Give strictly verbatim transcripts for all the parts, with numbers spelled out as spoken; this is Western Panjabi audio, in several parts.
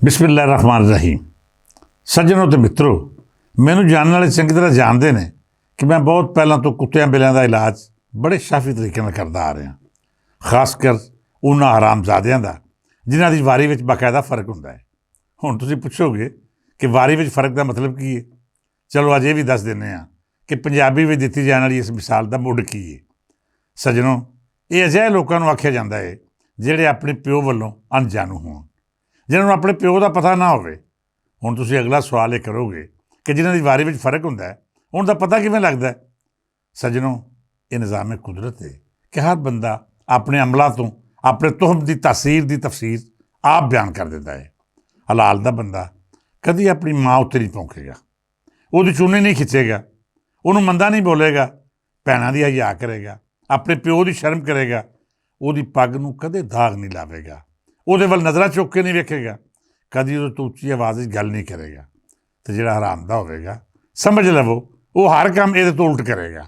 بسم اللہ الرحمن الرحیم۔ سجنوں تے مترو، مینوں جاننے والے چنگی طرح جانتے ہیں کہ میں بہت پہلاں تو کتیاں بلیاں دا علاج بڑے شافی طریقے نال کردا آ رہا ہاں، خاص کر انہاں حرام زادیاں دا، جنہاں دی واری وچ باقاعدہ فرق ہوندا ہے۔ ہن تسی پچھو گے کہ واری وچ فرق دا مطلب کی ہے؟ چلو اج ایہہ وی دس دینے ہاں کہ پنجابی وچ دتی جان والی اس مثال دا مڈ کی ہے۔ سجنوں، ایہہ اجہے لوکاں نوں آکھیا جاندا ہے جہڑے اپنے پیو ولوں انجانو ہون، جنہاں نوں اپنے پیو دا پتہ نہ ہووے۔ ہن تسی اگلا سوال ایہہ کرو گے کہ جنہاں دی واری وچ فرق ہوندا ہے، انہاں دا پتہ کیویں لگدا ہے؟ سجنوں، ایہہ نظام قدرت ہے کہ ہر بندہ اپنے عملاں توں اپنے تہم دی تاثیر دی تفسیر آپ بیان کر دیندا ہے۔ حلال دا بندہ کدی اپنی ماں اتے نہیں پونکے گا، اوہدی چونی نہیں کھچے گا، اوہنوں مندا نہیں بولے گا، بھیناں دی حیا کرے گا، اپنے پیو دی شرم کرے گا، اوہدی پگ نوں کدے داغ نہیں لاوے گا، اوہدے ول نظراں چوک کے نہیں ویکھے گا، کدی اوہدے توں اچھی آواز وچ گل نہیں کرے گا۔ تے جیہڑا حرام دا ہووے گا، سمجھ لوو، او ہر کم ایہدے توں الٹ کرے گا۔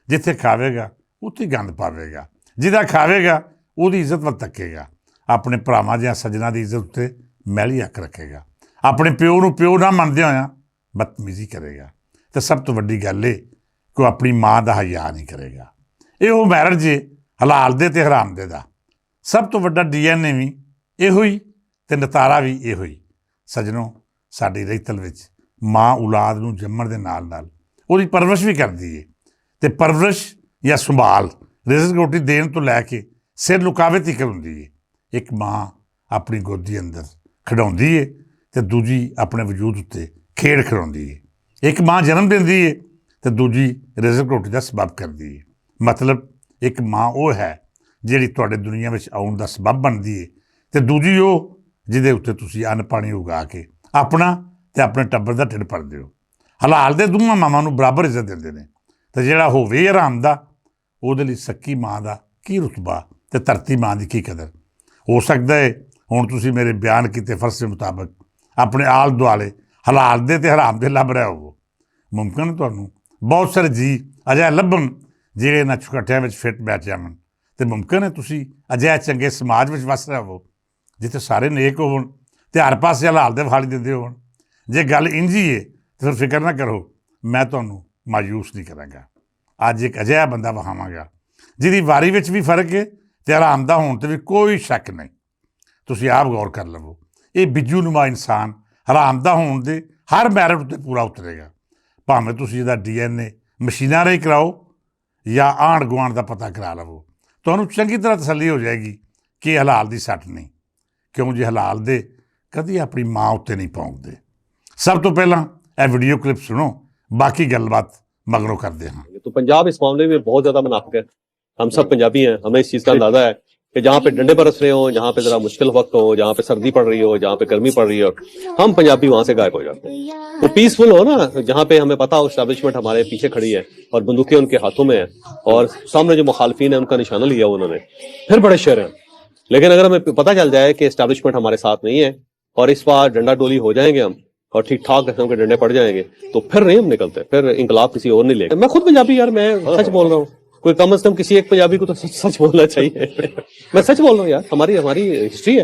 جتھے کھاوے گا، اتھے گند پاوے گا۔ جدا کھاوے گا، اوہدی عزت ول تکے گا۔ اپنے پراواں دیاں سجناں دی عزت اتے میلی اک رکھے گا۔ اپنے پیو نوں پیو نہ مندے ہویا بدتمیزی کرے گا۔ تے سب توں وڈی گل اے کہ او اپنی ماں دا حیا نہیں کرے گا۔ ایہو میرج اے حلال دے تے حرام دے دا۔ سب توں وڈا ڈی این اے وی ایہو ہی، تے نتارا وی ایہو ہی۔ سجنوں، ساڈی رہتل وچ ماں اولاد نوں جمن دے نال نال اوہدی پرورش وی کردی ہے۔ تے پرورش یا سنبھال، رزق روٹی دین توں لے کے سر لکاوے تیکر ہوندی ہے۔ اک ماں اپنی گودی اندر کھڈاؤندی ہے تے دوجی اپنے وجود اتے کھیڈ کھڈاؤندی ہے۔ اک ماں جنم دیندی ہے تے دوجی رزق روٹی دا سبب کردی ہے۔ مطلب، اک ماں او ہے جیہڑی تہاڈے دنیا وچ آؤن دا سبب بندی ہے، تے دوجی او جدے اتے تسی ان پانی اگا کے اپنا تے اپنے ٹبر دا ٹھڈ پردے ہو۔ حلال دے دوواں ماواں نوں برابر عزت دیندے نے۔ تے جیہڑا ہووے آرام دا، اوہدے لئی سکی ماں دا کی رتبہ تے دھرتی ماں دی کی قدر؟ ہو سکدا ہے ہن تسی میرے بیان کیتے فرض دے مطابق اپنے آل دوالے حلال دے تے حرام دے لب رہے ہوو۔ ممکن ہے تہانوں بہت سارے جی اجہے لبھن جہڑے انہاں چکٹیاں وچ فٹ بیٹھ جاون، تے ممکن ہے تسی اجہے چنگے سماج وچ وس رہے ہوو جتھے سارے نیک ہون تے ہر پاسے حلال دے فالی دیندے ہون۔ جے گل انجی ہے تے فکر نہ کرو، میں تہانوں مایوس نہیں کراں گا۔ اج اک اجہا بندہ وہاواں گا جدی واری وچ وی فرق ہے تے حرام دا ہون تے وی کوئی شک نہیں۔ تسی آپ غور کر لوو، ایہہ بجو نما انسان حرام دا ہون دے ہر میرٹ اتے پورا اترے گا۔ بھاویں تسی ایہدا ڈی این اے مشیناں رہی کراؤ یا آنڈ گوانڈ دا پتہ کرا لوو، تہانوں چنگی طرح تسلی ہو جائے گی کہ ایہہ حلال دی سٹ نہیں۔ کیوں جے حلال دے کدی اپنی ماں اتے نہیں پہنچ دے۔ سب توں پہلاں ایہہ ویڈیو کلپ سنو، باقی گل بات مگروں کردے ہاں۔ تو پنجاب اس معاملے میں بہت زیادہ منافق ہے۔ ہم سب پنجابی ہیں، ہمیں اس چیز کا اندازہ ہے کہ جہاں پہ ڈنڈے برس رہے ہوں، جہاں پہ ذرا مشکل وقت ہو، جہاں پہ سردی پڑ رہی ہو، جہاں پہ گرمی پڑ رہی ہو، ہم پنجابی وہاں سے غائب ہو جاتے ہیں۔ وہ پیسفل ہو نا، جہاں پہ ہمیں پتا ہو اسٹیبلشمنٹ ہمارے پیچھے کھڑی ہے اور بندوقیں ان کے ہاتھوں میں ہیں اور سامنے جو مخالفین ہیں ان کا نشانہ لیا ہوا انہوں نے، پھر بڑے شر ہیں۔ لیکن اگر ہمیں پتا چل جائے کہ اسٹیبلشمنٹ ہمارے ساتھ نہیں ہے اور اس بار ڈنڈا ڈولی ہو جائیں گے ہم اور ٹھیک ٹھاک قسم کے ڈنڈے پڑ جائیں گے، تو پھر نہیں ہم نکلتے، پھر انقلاب کسی اور نہیں لے گا۔ میں خود پنجابی یار، میں سچ بول رہا ہوں۔ کوئی کم از کم کسی ایک پنجابی کو تو سچ، سچ بولنا چاہیے۔ میں سچ بول رہا ہوں یار، ہماری، ہماری ہسٹری ہے۔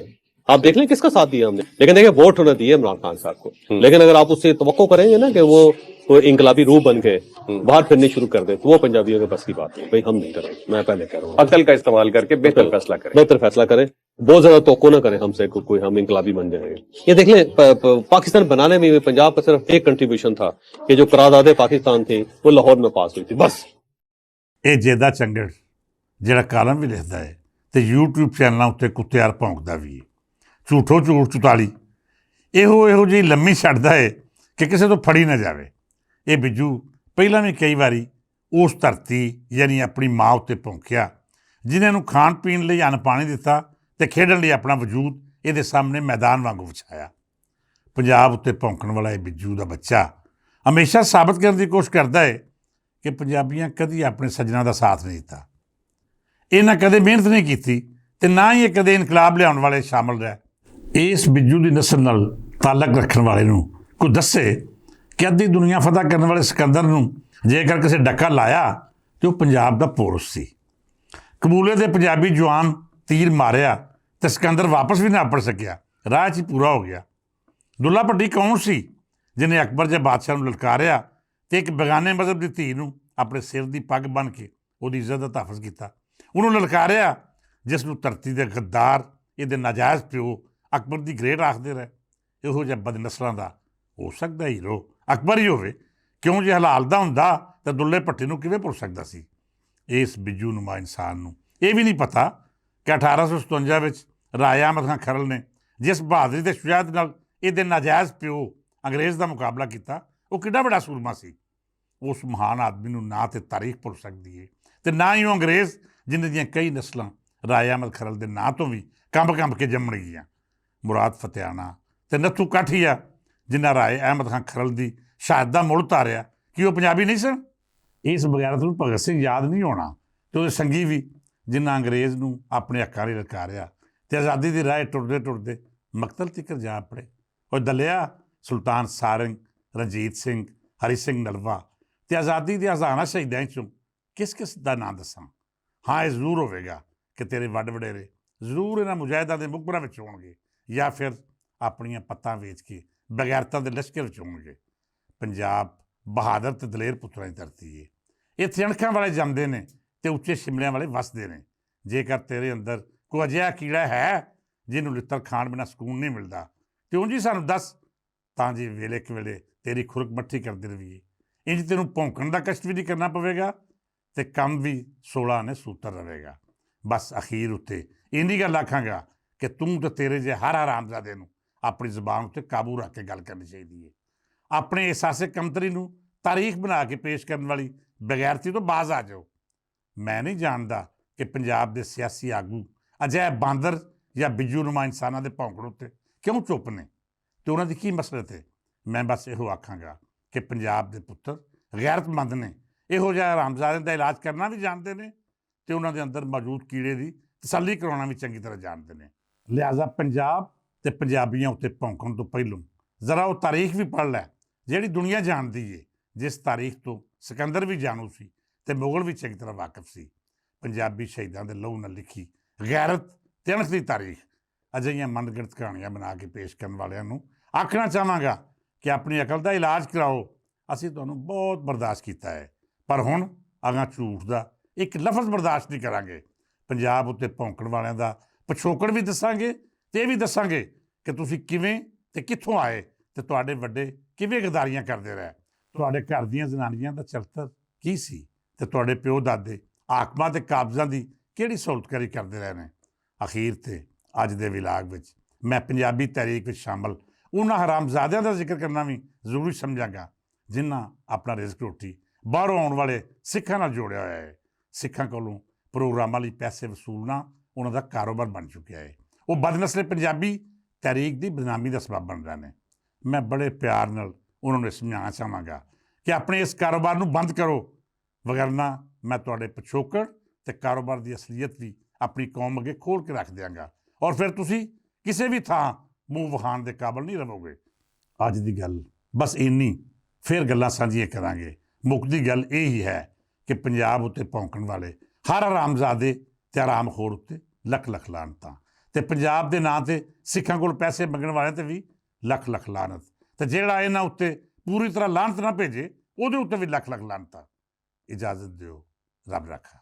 آپ دیکھ لیں کس کا ساتھ دیا ہم نے، لیکن دیکھیں ووٹ ہونا دیے عمران خان صاحب کو۔ لیکن اگر آپ اس سے توقع کریں گے نا کہ وہ کوئی انقلابی روح بن کے باہر پھرنے شروع کر دیں تو وہ پنجابیوں کے بس کی بات نہیں بھائی، ہم نہیں کریں گے۔ میں پہلے کہہ رہا ہوں، عقل کا استعمال کر کے بہتر فیصلہ کریں۔ بہتر فیصلہ کریں۔ بہت زیادہ توقع نہ کریں ہم سے کہ کوئی ہم انقلابی بن جائیں گے۔ یہ دیکھ لیں، پ-، پ-، پاکستان بنانے میں پنجاب کا صرف ایک کنٹریبیوشن تھا کہ جو قرارداد پاکستان تھی وہ لاہور میں پاس ہوئی تھی بس۔ اے جیدا چنگڑ جڑا کالم وی لکھدا ہے تے یوٹیوب چینلاں اتے کتیار پونکدا وی ہے، جھوٹو جھوٹ چوتالی ایہو ایہو جی لمی چھڈدا ہے کہ کسے توں پھڑی نہ جاوے۔ اے بجو پہلاں وی کئی واری اس دھرتی یعنی اپنی ماں اتے پونکیا، جنہاں نوں کھان پین لئی ان پانی دتا تے کھیڈن لئی اپنا وجود ایہدے سامنے میدان وانگوں وچھایا۔ پنجاب اتے پونکن والا اے بجو دا بچہ ہمیشہ ثابت کرن دی کوشش کردا ہے کہ پنجابیاں کدی اپنے سجناں دا ساتھ نہیں دتا۔ انہاں کدے محنت نہیں کیتی تے نہ ہی اے کدے انقلاب لیاون والے شامل رہے۔ اس بجو دی نسل نال تعلق رکھن والے نوں کوئی دسے کہ ادھی دنیا فتح کرن والے سکندر نوں جے کر کسے ڈکا لایا تے او پنجاب دا پورس سی۔ قبولے دے پنجابی جوان تیر ماریا تے سکندر واپس وی نہ اپڑ سکیا، راہ چ ہی پورا ہو گیا۔ دلہ پٹی کون سی جنہیں اکبر جے بادشاہ نوں للکاریا تے اک بیگانے مذہب دی تھی نوں اپنے سر دی پگ بن کے اوہدی عزت دا تحفظ کیتا؟ انہوں للکاریا جس نوں دھرتی دے غدار ایہدے ناجائز پیو اکبر دی گریٹ آکھدے رہے۔ ایہو جہاں بدنسلاں دا ہو سکدا ہیرو اکبر ہی ہووے، کیوں جے حلال دا ہوندا تے دلے پٹی نوں کیویں پڑھ سکدا سی؟ اس بجو نما انسان نوں ایہہ وی نئیں پتا کہ اٹھارہ سو ستونجا وچ رائے احمد خان کھرل نے جس بہادری تے شجاعت نال ایہدے ناجائز پیو انگریز دا مقابلہ کیتا، او کڈا وڈا سورما سی۔ اس مہان آدمی نوں نہ تے تاریخ پڑھ سکدی ہے تے نہ ہی او انگریز جنہاں دیاں کئی نسلاں رائے احمد کھرل دے ناں توں وی کمب کمب کے جمن گیاں۔ مراد فتحانہ تے نتھو کاٹھیا جنہاں رائے احمد خان کھرل دی شہادت دا مڑ تاریا، کہ او پنجابی نئیں سن؟ اس بغیرت نوں بھگت سنگھ یاد نئیں ہونا تے اوہدے سنگی وی جنہاں انگریز نوں اپنے حقاں لئی للکاریا تے آزادی دی راہ ٹردے ٹردے مقتل تکر جا اپڑے۔ او دلیا، سلطان سارنگ، رنجیت سنگھ، ہری سنگھ نلوا تے آزادی دے ہزاراں شہیداں چوں کس کس دا ناں دساں؟ ہاں، ایہہ ضرور ہووے گا کہ تیرے وڈ وڈیرے ضرور انہاں مجاہداں دے مقبراں وچ ہونگے یا فیر اپنیاں پتاں ویچ کے بغیرتاں دے لشکر وچ ہونگے۔ پنجاب بہادر تے دلیر پتراں دی دھرتی ہے۔ اتھے اڑکھاں والے جمدے نے تے اچے شملیاں والے وسدے نے۔ جے کر تیرے اندر کوئی اجہا کیڑا ہے جنوں لتر کھان بنا سکون نئیں ملدا، تے اونجی سانوں دس، تاں جے ویلے کویلے تیری کھرک مٹھی کردی رہی ہے۔ انج تینوں بھونکن دا کشٹ وی نئیں کرنا پوے گا تے کم وی سولہ نے سوتر رہے گا۔ بس اخیر اتے اینی گل آکھاں گا کہ توں تے تیرے جے ہر حرامزادے نوں اپنی زبان اتے قابو رکھ کے گل کرنی چاہیدی ہے۔ اپنے احساس کمتری نوں تاریخ بنا کے پیش کرن والی بغیرتی توں باز آ جاؤ۔ میں نئیں جاندا کہ پنجاب دے سیاسی آگو اجہے باندر یا بجو نما انساناں دے بھونکن اتے کیوں چپ نے تے انہاں دی کی مسلط ہے۔ میں بس ایہو آکھاں گا کہ پنجاب دے پتر غیرت مند نے، ایہو جہاں حرامزادے دا علاج کرنا وی جاندے نے تے انہاں دے اندر موجود کیڑے دی تسلی کرانا وی چنگی طرح جاندے نے۔ لہذا پنجاب تے پنجابیاں اتے بھونکن توں پہلوں ذرا او تاریخ وی پڑھ لے جیہڑی دنیا جاندی ہے، جس تاریخ توں سکندر وی جانو سی تے مغل وی چنگی طرح واقف سی۔ پنجابی شہیداں دے لہو نال لکھی غیرت تے انکھ دی تاریخ اجہیاں من گھڑت کہانیاں بنا کے پیش کرن والیاں نوں آکھنا چاہواں گا کہ اپنی عقل دا علاج کراؤ۔ اسی تہانوں بہت برداشت کیتا ہے، پر ہن اگاں جھوٹ دا اک لفظ برداشت نئیں کراں گے۔ پنجاب اتے بھونکن والیاں دا پچھوکڑ وی دساں گے تے ایہہ وی دساں گے کہ تسی کیویں تے کتھوں آئے تے تہاڈے وڈے کیویں غداریاں کردے رہے، تہاڈے گھر دیاں زنانیاں دا چلتر کی سی تے تہاڈے پیو دادے حاکماں تے قابضاں دی کیہڑی سہولتکاری کردے رہے نے۔ اخیر تے اج دے ولاگ وچ میں پنجابی تحریک وچ شامل انہاں حرامزادیاں دا ذکر کرنا وی ضروری سمجھاں گا جنہاں اپنا رزق روٹی باہروں آؤن والے سکھاں نال جوڑیا ہویا ہے۔ سکھاں کولوں پروگراماں لئی پیسے وصولنا انہاں دا کاروبار بن چکیا ہے۔ او بدنسل پنجابی تحریک دی بدنامی دا سبب بن رہے نے۔ میں بڑے پیار نال انہاں نوں سمجھانا چاہواں گا کہ اپنے اس کاروبار نوں بند کرو، وگرنہ میں تہاڈے پچھوکڑ تے کاروبار دی اصلیت وی اپنی قوم اگے کھول کے رکھ دیاں گا، اور پھر تسی کسے وی تھاں منہ وخان دے قابل نہیں رہو گے۔ اج دی گل بس اینی، پھر گلاں سانجھیاں کراں گے۔ مکدی گل ایہی ہے کہ پنجاب اتے بھونکن والے ہر حرامزادے تے حرام خور اتے لکھ لکھ لعنتاں، تے پنجاب دے ناں تے سکھاں کول پیسے منگن والے تے وی لکھ لکھ لعنت، تے جیہڑا انہاں اتے پوری طرح لعنت نہ بھیجے، اوہدے اتے وی لکھ لکھ لعنتاں۔ اجازت دیو، رب رکھا۔